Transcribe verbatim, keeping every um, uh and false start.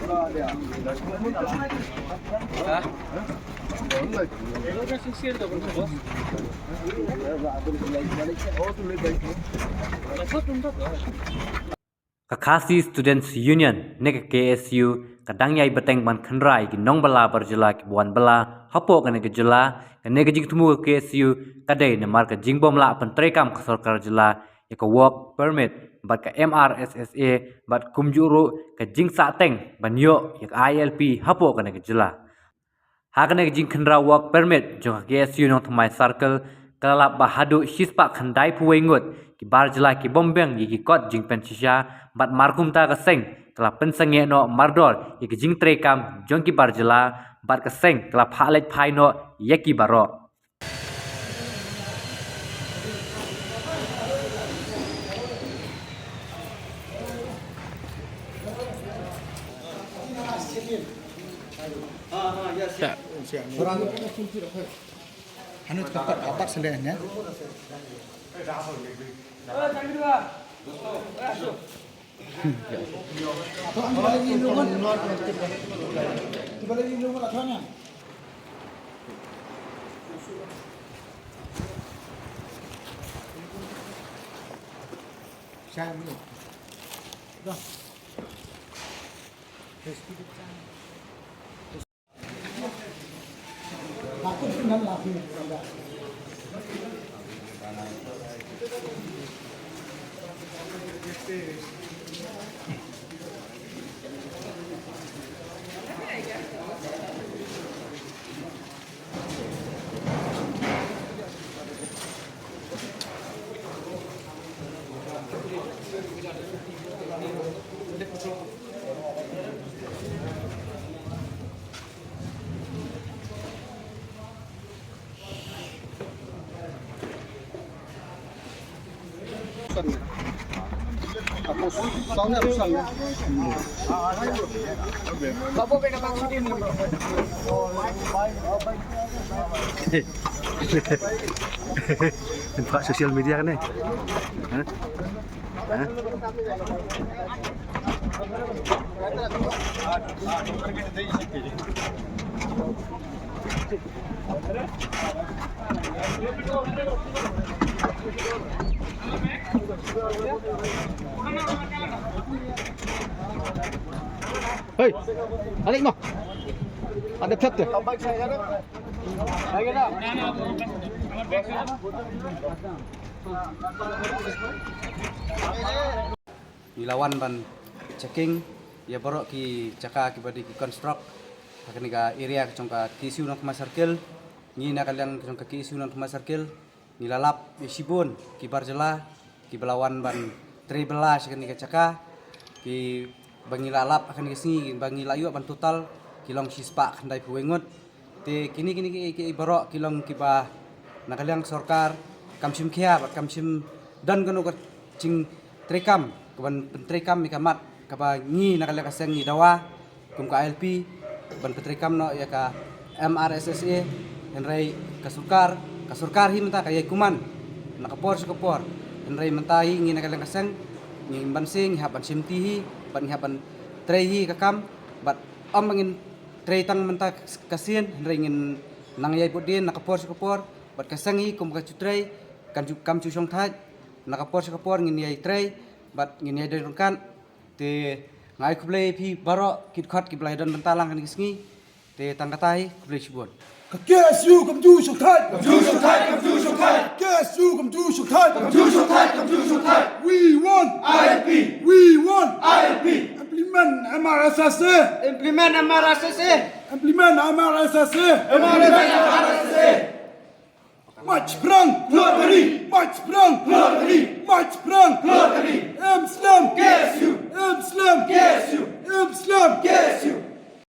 Ka Khasi Students Union ne ka K S U ka dang ïai bteng ban khynra ïa ki nongbylla bar jylla kiba wan bylla hapoh kane ka jylla. Kane ka jingthmu ka K S U ka dei namar ka jingbym lah pyntreikam ka sorkar jylla ïa ka work permit bad ka M R S S A bad kumjuh ruh ka jingsahteng ban ïoh ïa ka I L P hapoh kane ka jylla. Ha kane ka jingkhynra work permit jong ka K S U Nongthymmai Circle ka la lap ba haduh shispah khyndai phew wei ngut ki bar jylla kibym biang ïa ki kot jingpynshisha bad markumta ka seng ka la pynsangeh noh mardor ïa ki jingtreikam jong ki bar jylla bad ka seng ka la phah leit phai noh ïa ki baroh. Nampak social media kan ni? Ha? Ha? Hei, alik noh. Ada tap tu. Ngi la wan ban checking ïa baroh ki jaka kiba dei ki construct ha kane ka area ka jong ka K S U Nongthymmai Circle. Ngi na ka liang ka jong ka K S U Nongthymmai Circle ngi la lap ïa shibun ki bar jylla kiba la wan ban trei bylla sha kane ka jaka. Kiba ngi la lap ha kane ka sngi ba ngi la ïoh ban total ki long shispah khyndai phew wei ngut. Te kine kine ki, ki baroh ki long kiba na ka liang sorkar kam shim khia bad kam shim don kano ka jingtreikam kaban pyntreikam ïa ka mat kaba ngi na ka liang ka seng ngi dawa kum ka I L P ban pyntreikam noh ïa ka M R S S A. Hynrei ka sorkar, ka sorkar hi mynta ka ïai kuman na ka por sha ka por. Hynrei mynta hi ngi na ka liang ka seng ngi ban seng ngi hap ban shim ti hi bad ngi hap ban trei hi ka kam bad ym ngin trei tang mynta ka sien, hynrei ngin nang ïai bud dien na ka por sha ka por bad ka seng hi kum ka ju trei kan ju kam ju shong thait. Na ka por sha ka por ngin ïai trei bad ngin ïai dei ryngkat. Te nga ai khublei phi baroh ki dkhot ki ba la ïadon bynta lang kane ka sngi. Te tang kata hi khublei shibun. Ka K S U kam ju shong thait. Kam ju shong thait, kam ju shong thait. K S U kam ju shong thait. Kam ju shong thait, kam ju shong thait. We want I L P. We want I L P. Implement M R S S A. Implement M R S S A. Implement M R S S A. Implement M R S S A. Mach prang. Lottery. Mach prang. Lottery. Mach prang. Lottery. Em slem. K S U. Em slem. K S U. Em slem. K S U.